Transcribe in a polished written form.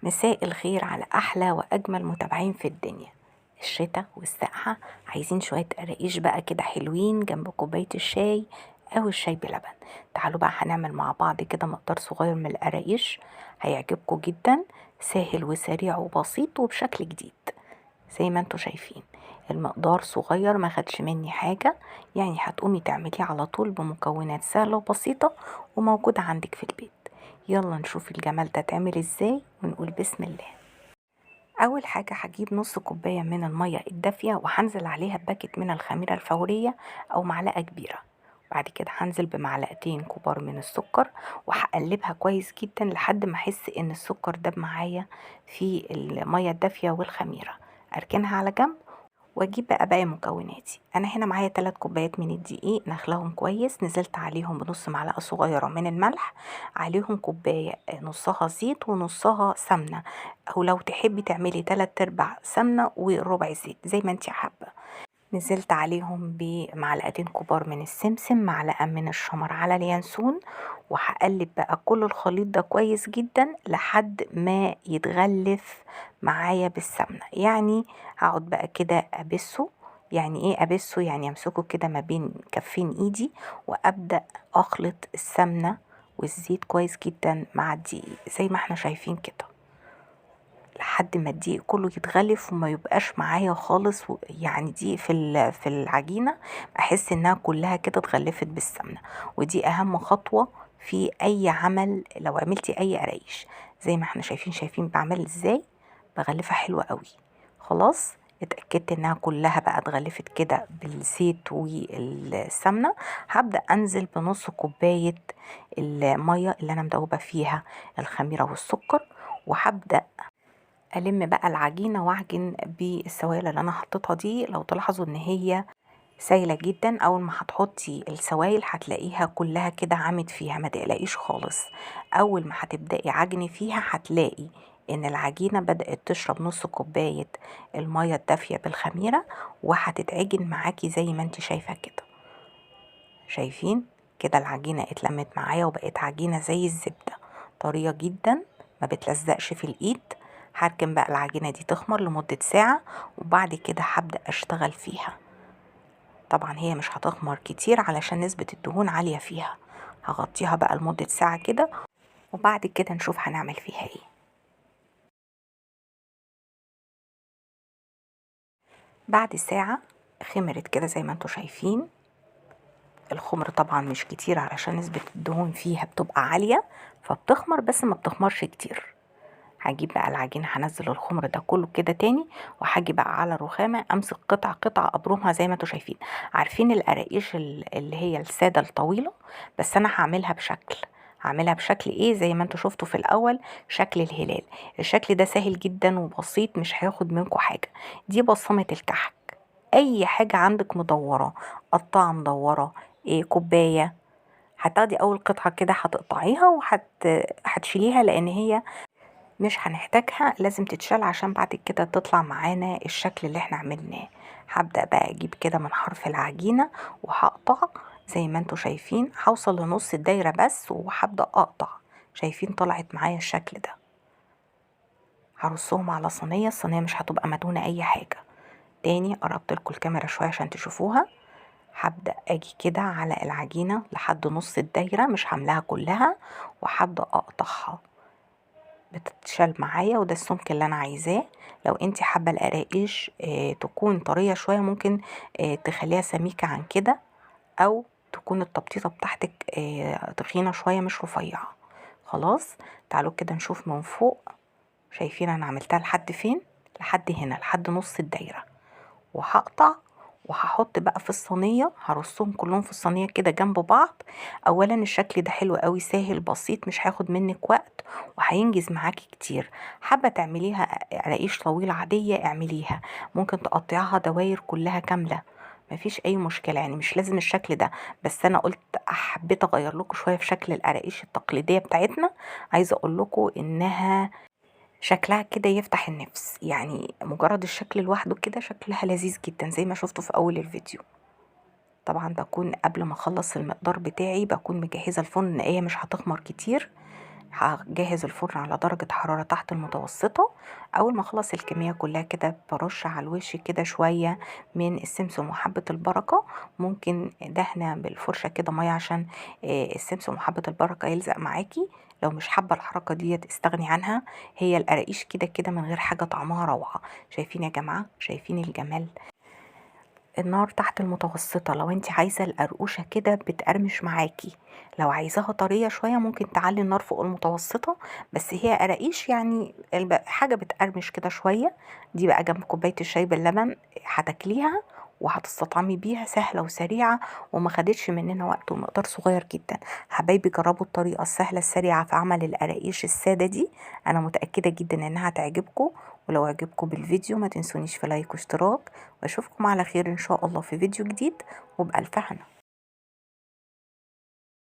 مساء الخير على أحلى وأجمل متابعين في الدنيا. الشتاء والسقعة عايزين شوية قراقيش بقى كده حلوين جنب كوباية الشاي أو الشاي بلبن. تعالوا بقى هنعمل مع بعض كده مقدار صغير من القراقيش هيعجبكم جدا، سهل وسريع وبسيط وبشكل جديد. زي ما انتوا شايفين المقدار صغير ما خدش مني حاجة، يعني هتقومي تعمليه على طول بمكونات سهلة وبسيطة وموجودة عندك في البيت. يلا نشوف الجمال ده اتعمل ازاي ونقول بسم الله. اول حاجة هجيب نص كوباية من المية الدافية وهنزل عليها باكت من الخميرة الفورية او معلقة كبيرة. بعد كده هنزل بمعلقتين كبار من السكر وهقلبها كويس جدا لحد ما احس ان السكر داب معايا في المية الدافية والخميرة. اركنها على جنب واجيب بقى باقي مكوناتي. انا هنا معايا 3 كوبايات من الدقيق نخلهم كويس، نزلت عليهم بنص معلقه صغيرة من الملح، عليهم كوباية نصها زيت ونصها سمنه، او لو تحبي تعملي 3/4 سمنه وربع زيت زي ما انت حابة. نزلت عليهم بمعلقتين كبار من السمسم، معلقه من الشمر على اليانسون، وهقلب بقى كل الخليط ده كويس جدا لحد ما يتغلف معايا بالسمنه. يعني هقعد بقى كده ابسة. يعني ايه ابسة؟ يعني امسكه كده ما بين كفين ايدي وابدا اخلط السمنة والزيت كويس جدا مع الدقيق زي ما احنا شايفين كده لحد ما الدقيق كله يتغلف وما يبقاش معايا خالص، يعني دقيق في العجينة، احس انها كلها كده اتغلفت بالسمنه. ودي اهم خطوة في اي عمل لو عملتي اي قرايش. زي ما احنا شايفين بعمل ازاي، بغلفها حلوة قوي. خلاص اتاكدت انها كلها بقى اتغلفت كده بالزيت والسمنه. هبدا انزل بنص كوباية المية اللي انا مدوبه فيها الخميره والسكر، وهبدا الم بقى العجينة واعجن بالسوائل اللي انا حطيتها دي. لو تلاحظوا ان هي سايله جدا، اول ما هتحطي السوائل هتلاقيها كلها كده عمت فيها، ما تقلقيش خالص. اول ما هتبداي عجني فيها هتلاقي ان العجينة بدات تشرب نص كوباية المية الدافيه بالخميره، وهتتعجن معاكي زي ما انت شايفه كده. شايفين كده العجينة اتلمت معايا وبقت عجينه زي الزبدة، طرية جدا ما بتلزقش في الايد. هركن بقى العجينة دي تخمر لمدة ساعة، وبعد كده هبدأ اشتغل فيها. طبعا هي مش هتخمر كتير علشان نسبة الدهون عالية فيها. هغطيها بقى لمدة ساعة كده، وبعد كده نشوف هنعمل فيها ايه. بعد ساعة خمرت كده زي ما انتوا شايفين. الخمر طبعا مش كتير علشان نسبة الدهون فيها بتبقى عالية، فبتخمر بس ما بتخمرش كتير. هجيب بقى العجينة، هنزل الخمر ده كله كده تاني، وهاجي بقى على الرخامة امسك قطعة قطعة ابرمها زي ما انتوا شايفين. عارفين القراقيش اللي هي السادة الطويلة، بس انا هعملها بشكل، هعملها بشكل ايه زي ما انتوا شفتوا في الاول، شكل الهلال. الشكل ده سهل جدا وبسيط، مش هياخد منكم حاجة. دي بصمة الكحك، اي حاجة عندك مدورة، قطعة مدورة، ايه كوباية، هتاخدي اول قطعة كده هتقطعيها وهتشيليها لان هي مش هنحتاجها، لازم تتشال عشان بعد كده تطلع معانا الشكل اللي احنا عملناه. هبدأ بقى اجيب كده من حرف العجينة وهقطع زي ما انتوا شايفين، هوصل لنص الدايرة بس وهبدأ اقطع. شايفين طلعت معايا الشكل ده. هرصهم على صينية، الصينية مش هتبقى مدهونة اي حاجة. تاني قربت لكم الكاميرا شوية عشان تشوفوها. هبدأ اجي كده على العجينة لحد نص الدايرة، مش هعملها كلها، وهبدأ اقطعها. بتتشال معايا، وده السمك اللي انا عايزاه. لو انت حابة القراقيش تكون طرية شوية ممكن تخليها سميكة عن كده، او تكون التبطيطه بتاعتك تخينة شوية مش رفيعة. خلاص تعالوا كده نشوف من فوق. شايفين انا عملتها لحد فين؟ لحد هنا، لحد نص الدايرة. وهقطع وهحط بقى في الصينية، هرصهم كلهم في الصينية كده جنب بعض. اولا الشكل ده حلو قوي، سهل بسيط، مش هياخد منك وقت وهينجز معاكي كتير. حابة تعمليها قراقيش طويلة عادية اعمليها، ممكن تقطعيها دواير كلها كاملة، مفيش اي مشكلة، يعني مش لازم الشكل ده. بس انا قلت حبيت اغير لكم شوية في شكل القراقيش التقليدية بتاعتنا. عايزه اقول لكم انها شكلها كده يفتح النفس، يعني مجرد الشكل لوحده كده شكلها لذيذ جدا زي ما شفتوا في اول الفيديو. طبعا بكون قبل ما اخلص المقدار بتاعي بكون مجهزة الفرن ان هي مش هتخمر كتير. هجهز الفرن على درجة حرارة تحت المتوسطة. اول ما اخلص الكمية كلها كده برش على الوش كده شوية من السمسم وحبة البركة، ممكن دهنة بالفرشة كده مية عشان السمسم وحبة البركة يلزق معاكي. لو مش حابة الحركة ديت استغني عنها، هي القراقيش كده كده من غير حاجة طعمها روعة. شايفين يا جماعة؟ شايفين الجمال؟ النار تحت المتوسطة لو انت عايزة القرقوشة كده بتقرمش معاكي، لو عايزاها طرية شوية ممكن تعلي النار فوق المتوسطة، بس هي قراقيش يعني حاجة بتقرمش كده شوية. دي بقى جنب كوباية الشاي باللبن هتاكليها وهتستطعمي بيها، سهلة وسريعة وما خدتش مننا وقت ومقدار صغير جدا. حبايبي جربوا الطريقة السهلة السريعة في عمل القراقيش السادة دي، أنا متأكدة جدا إنها هتعجبكم. ولو عجبكم بالفيديو ما تنسونيش في لايك واشتراك، واشوفكم على خير إن شاء الله في فيديو جديد، وبألف هنا.